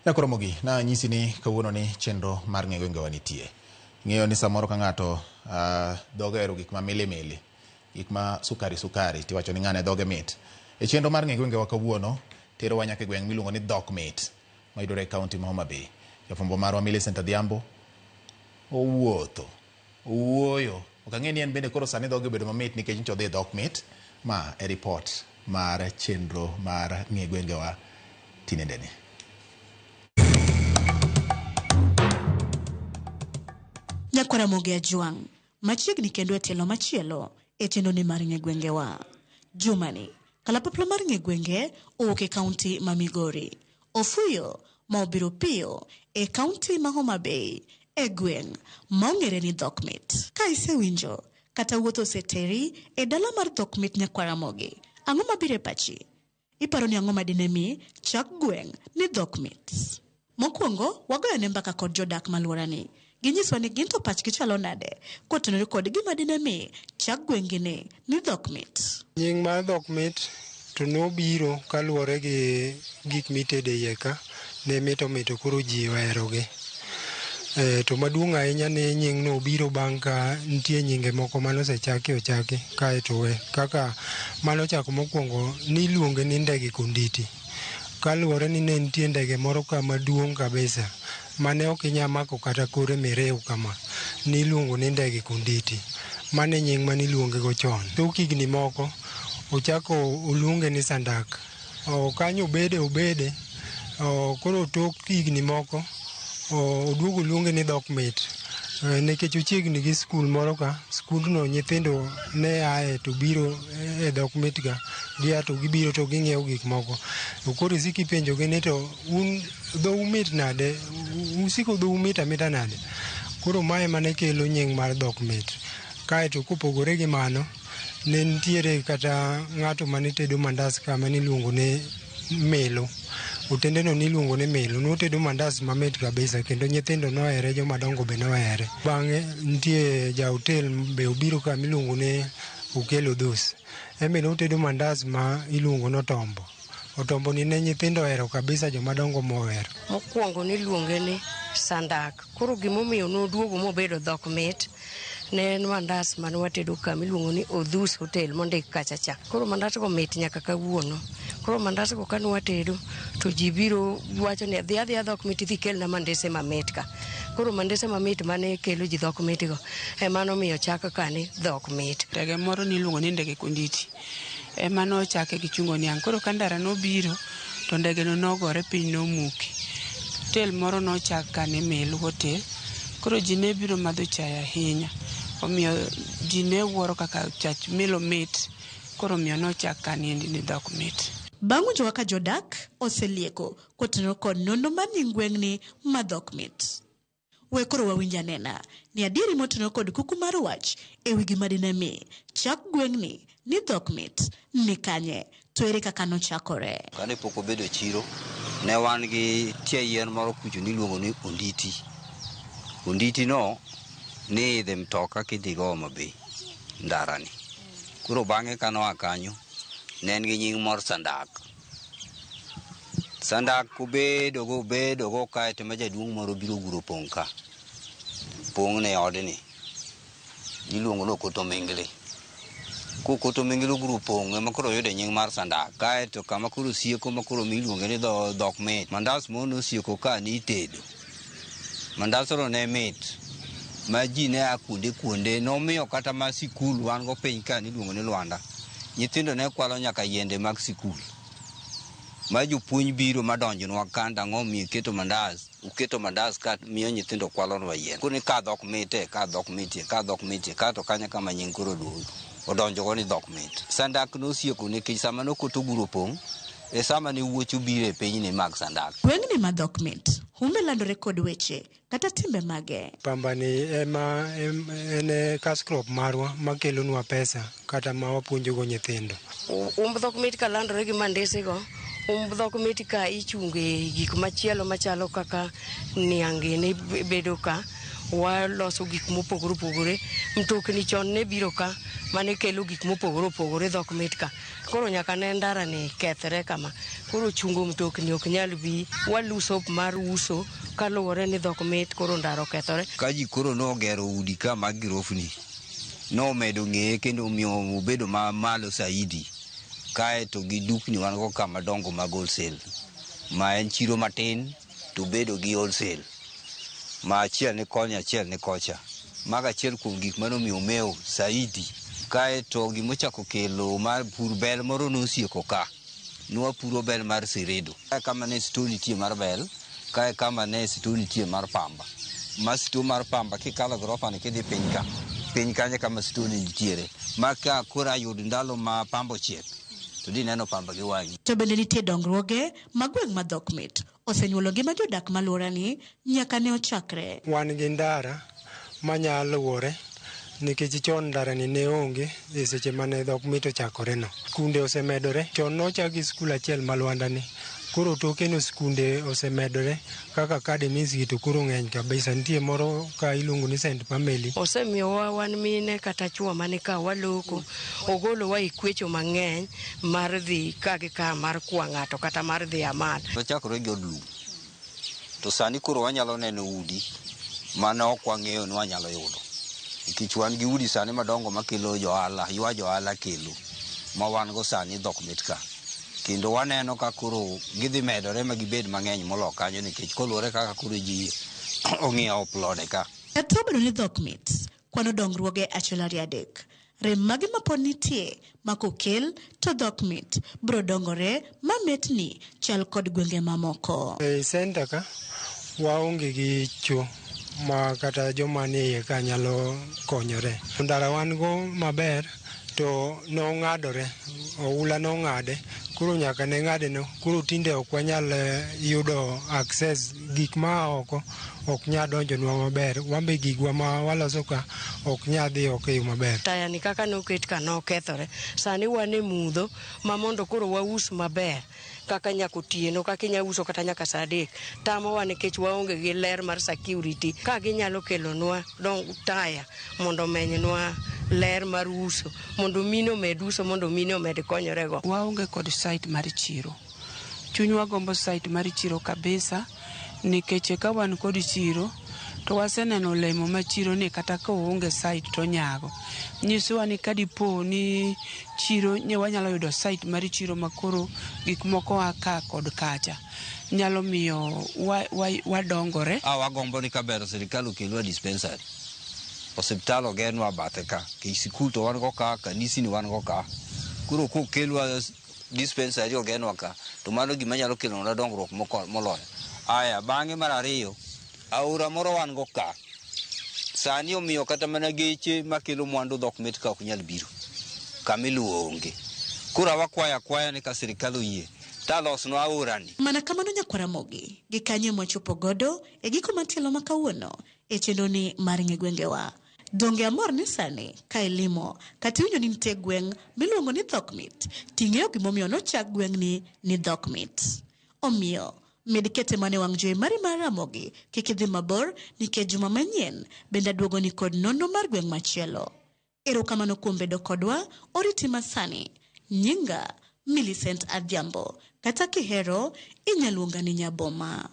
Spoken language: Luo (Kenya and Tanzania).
Nyakoromogi, nanyisi ni kawuono ni chenro mar ng'e gwengewa nitie. Ing'eyo ni samoro ka ng'ato dhoge ohero gik ma milimili, gik ma sukari sukari, tiwacho ni ng'ane dhoge mit. E chenro mar ng'e gwengewa kawuono, terowa nyaka e gweng' miluongo ni Dhok Mit, mayudore e kaunti ma Homa Bay. Jafwambo marwa Millicent Adhiambo owuotho, owuoyo. Ok ang'e ni en bende koro sani dhoge obedo mamit nikech nyocha odhi e Dhok Mit. Ma e ripot mar chenro mar ng'e gwengewa tinendeni. Nyakwaramogi Ajwang', machiegni kendo e tielo machielo e chenroni mar ng'e gwengewa. Jumani, kalapapla mar ng'e gwenge owuok e kaunti ma Migori. Ofuyo ma obiro piyo e kaunti ma Homa Bay e gweng' ma ong'ere ni Dhok Mit. Ka isewinjo kata wuoth oseteri e dala mar Dhok Mit Nyakwaramogi, ang'o mabiro e pachi? Iparo ni ang'o madine mi chak gweng' ni Dhok Mit? Mokwongo, wagoyo ne mbaka kod jodak malworani. Ginyiswa ni gin to pachgi chalo nade kotenore kod gima dine mi chak gweng'gi ni ni Dhok Mit. Nying mar Dhok Mit to nobiro kaluwore gi gik mitede iye ka, ne mit omito koro ji oherogi. To maduong' ahinya ni nying no obiro bang' ka nitie nyinge moko manosechaki ochaki kaeto owe. Kaka manochako mokwongo niluonge ni Ndege Konditi. Kaluwore ni ne nitie ndege moro ka maduong' kabisa mane ok inyal mako kata kore miriw kama. Niluongo ni Ndege Konditi. Mano e nying maniluonge go chon. Tok higni moko ochako oluonge ni Sandak. Kanyo obede obede. Koro tok higni moko oduogo oluonge ni Dhok Mit. Nikech ochiegni gi skul moro ka, skundno nyithindo ne ae to biro e Dhok Mit ka, gia to gibiro to ging'iewo gik moko. To koro isiko ipenjogi ni to un dhou mit nade, usiko dhou mit amita nade? Koro mae ema ne kelo nying mar Dhok Mit. Kaeto kopogore gi mano, ne nitiere kata ng'ato mane tedo mandas ka mane iluongo ni Milo. Otendeno niluongo ni Milo. Notedo mandas mamit kabisa kendo nyithindo nohere, jomadongo be nohere. Bang'e nitie ja hotel be obiro ka miluongo ni Okello Dhus. En be notedo mandas ma iluongo ni Otombo. Otombo ni ne nyithindo ohero kabisa, jomadongo mohero. Mokwongo niluonge ni Sandak. Koro gimomiyo noduogo mobedo Dhok Mit ne en mandas mane watedo ka miluongo ni Odhus Hotel mondik kacha cha. Koro mandas go mit nyaka kawuono. Koro mandas go kane watedo to ji biro wacho ni dhi adhiya Dhok Mit idhi kelna mandese mamit ka. Koro mandese mamit mane kelo ji Dhok Mit go ema nomiyo chak ka ni Dhok Mit. Ndege moro niluongo ni Ndege Konditi ema nochake gi chungo niang'. Koro ka ndara nobiro to ndege no nogore piny nomuki. Hotel moro nochak ka ni Milu Hotel. Koro ji ne biro madho chai ahinya. Omiyo ji ne wuoro kaka chach Milu mit. Koro omiyo nochak ka niendi ni Dhok Mit. Bang' winjo kaka jodak oselieko kotenore kod nonro mar nying gweng'ni ma Dhok Mit. We koro wawinj anena ni adieri motenore kod kuku mar wach e wi gima dine mi chak gweng'ni ni Dhok Mit ni kanye to ere kaka nochakore. Kane pok obedo chiro, ne wan gi tie yien moro kucho niluongo ni onditi. Onditi no niidhe mtoka kidhi go Homa Bay, ndarani. Koro bang'e ka noa kanyo, ne en gi nying mor Sandak. Sandak obedo go obedo go kaeto ma jaduong' moro biro guro pong' ka. Pong' ne odni. Iluongo ni Okoto Mingli. Kokoto Mingli oguro pong' ema koro oyude nying mar Sandak. Kaeto kama koro sieko ma koro miluonge ni Dhok Mit. Mandas moro nosieko ka ni itedo. Mandas no ne mit ma ji ne a kuonde kuonde. Nomiyo kata ma sikul wan go piny ka niluongo ni Lwanda. Nyithindo ne kwalo nyaka yiende mag sikul. Ma jopuonj biro madonjnwa ka ndang'o omiyo iketo mandas, uketo mandas ka miyo nyithindo kwalonwa yien. Koro ni ka dhok mite, ka dhok mitie, ka dhok mitie, ka to kanyo kama nying koro odonjo go ni Dhok Mit. Sandak nosieko nikech sama nokoto guro pong', e sama ne wuoch obiro e pinyni mag Sandak. Gweng'ni ma Dhok Mit, humbe landore kod weche kata timbe mage. Pamba ni ema en e cash crop marwa makelonwa pesa kata ma wapuonjogo nyithindo. Umb Dhok Mit ka landore gi mandese go. Umb Dhok Mit ka ichunge gik machielo machalo kaka niang' gini bedo ka. Waloso gik mopogore opogore. Mtokni chon ne biro ka mane kelo gik mopogore opogore dhok mit ka. Koro nyaka ne ndara ni kethre kama. Koro chungo mtokni ok nyal bi. Wa lose hope mar uso kaluwore ni dhok mit koro ndara okethore. Ka ji koro nogero udi ka mag girofni, nomedo ng'eye kendo omiyo obedo mamalo saidi. Kaeto gi dukni wan go ka madongo mag wholesale, ma en chiro matin to bedo gi wholesale, ma achiel ni koni, achiel ni kocha. Mago achiel kuom gik manomiyo omewo saidi. Kaeto gimochako kelo mar pur bel moro nosieko ka. Nwapuro bel mar Seredo. Kae kama ne store nitie mar bel, kae kama ne store nitie mar pamba. Ma store mar pamba kikalo gorofa ni kidhi piny ka, piny kanyo kama store ni nitiere. Ma ka koro ayud ndalo ma pamba ochiek, to dineno pamba gi wang'i. To bende nitie dongruoge ma gweng' ma dhok mit osenyuolo ngima jodak maluorani nyaka ne ochakre. Wan gi ndara manya luwore nikech chon ndara ni ne onge e seche mane dhok mit ochakore no. Skunde osemedore. Chon nochak gi skul achiel ma Lwanda ni. Koro toke no skunde osemedore kaka academies gi to koro ng'eny kabisa. Nitie moro ka iluongo ni St. Pameli. Osemiyowa wan mine kata chuo mani ka waloko, ogolowa e kwecho mang'eny mar dhi ka gi ka mar kwa ng'ato kata mar dhi amal. Nochakore gi od lum. To sani koro wanyalo neno udi mane ok wang'eyo ni wanyalo yudo. Nikech wan gi udi sani madongo makelo johala, ywa johala kelo, ma wan go sani dhok mit ka. Kendo waneno ka koro gidhi medore ma gibed mang'eny molo kanyo nikech koluwore kaka koro ji ong'iewo plode ka. Kata obedo ni dhok mit kwano dongruoge achiel ariyo adek. Rem mage mapod nitie ma kokel to dhok mit biro dongore ma mitni chal kod gwenge mamoko. E center ka waonge gi cho ma kata joma nie iye ka nyalo konyore. Ndara wan go maber to nong'adore, oula nong'ade, koro nyaka ne ng'ade no, koro tinde ok wanyal yudo access gik ma oko ok nyal donjonwa maber. Wan be gigwa ma waloso ka ok nyal dhi oko e yo maber. Taya ni kaka noket ka nokethore. Sani wan e mudho ma mondo koro waus maber kaka nyaka otieno kaka inya uso kata nyaka saa adek tamowa nikech waonge gi ler mar security. Ka ginyalo kelonwa dong taya mondo omenynwa ler mar uso mondo mine omed uso mondo mine omed konyorego. Waonge kod site mar chiro. Chunywa gombo site mar chiro kabisa nikech ka wan kod chiro to waseneno olemo ma chiro ni kata ka oonge site to onyago. Nyisowa ni kadipo ni chiro wanyalo yudo site mar chiro makoro gik moko a ka kod kacha nyalo miyo wadongore. A wagombo ni kaber sirikal okelwa dispensary. Osiptal ogernwa bathe ka. Nikech sikul to wan go ka, kanisni wan go ka. Koro kokelwa dispensary ogernwa ka, to mano gima nyalo kelonwa dongruok moloyo. Aya, bang'e mar ariyo, aora moro wan go ka. Sani omiyo kata mana geche makelo mwandu dhok mit ka ok nyal biro. Kamiluwo onge. Koro wakwayo akwaya ni ka sirikal oyie, talosnwa aorani. Mana kamano nyakwaramogi, gi kanyo mwachopo godo e giko matielo ma kawuono e chenro ni mar ng'e gwengewa. Donge amor ni sani ka ilimo kata iwinjo ni nitie gweng' miluongo ni dhok mit, ting'eyo gimomiyo nochak gweng'ni ni dhok mit. Omiyo, med kete mana e wang' jowi mari mar Ramogi kik idhi mabor nikech juma manyien bende aduogoni kod nonro mar gweng' machielo. Erokamano kuom bedo kodwa oriti masani. Nyinga Millicent Adhiambo kata kihero inya luonga ni Nyaboma.